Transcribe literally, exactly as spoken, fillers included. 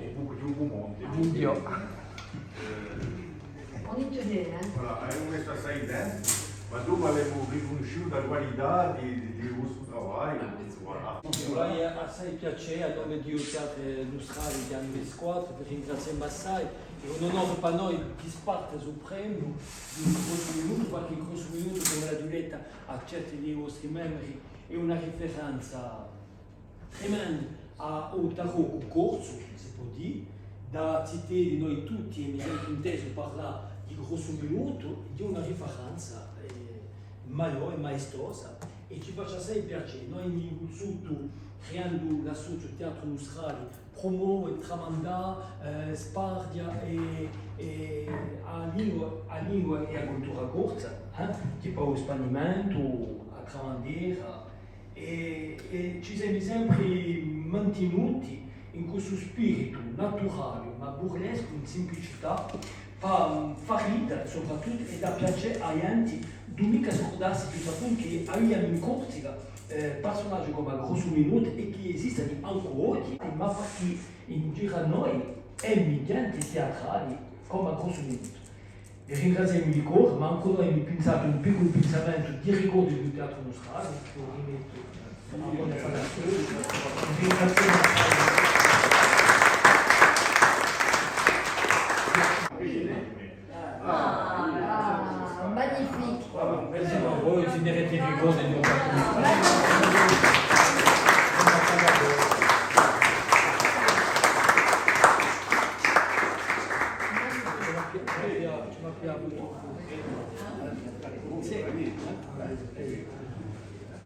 è pocu più cumò. Minchia. Eh, on est today, hein? Voilà, avemu messo assai tempu, ma dopu avemu ricunnisciutu a qualità di, di, di u vostru travagliu. Voilà. Ci face assai piacè, à nome di u Teatru Nustrali di André Squat, vi ringraziemu assai. Hè un onore per noi di sparte stu premiu, di un grossu minutu, perchè un grossu minutu, cum'è l'aghju detta à certi di i vostri membri, hè una riferenza tremenda à u taroccu corsu, si pò dì, da zitelli noi tutti emu sempre intesu parlà di Grossu Minutu, di una riferenza, eh, maiò è maestosa, è ci face assai piacè. Noi emu vulsutu, criandu l'associu Teatru Nustrali, prumova, tramandà, eh, sparghja è, è a lingua, a lingua è a cultura corsa, eh, chì pò u spannamentu, a tramandera, è, è ci semu sempre mantinuti in quessu spiritu naturale, ma burlescu, in simplicità, pà, mm, fà rida, soprattuttu, è dà piacè à a ghjenti, d'ùn micca scurdassi di stu fattu chì aviamu in Corsica, eh, persunaghji cum'è Grossu Minutu è chì esistenu ancu oghji, ma perchè in giru à noi emu ghjenti teatrali cum'è Grossu Minutu. Vi ringraziemu di core, ma ancu noi emu pinsatu un picculu pinsamentu di ricordu di u Teatru Nustrali, chì u rimettu à a bona fala. Vi ringraziemu. Ah, magnifique. Voi siete ricordi di un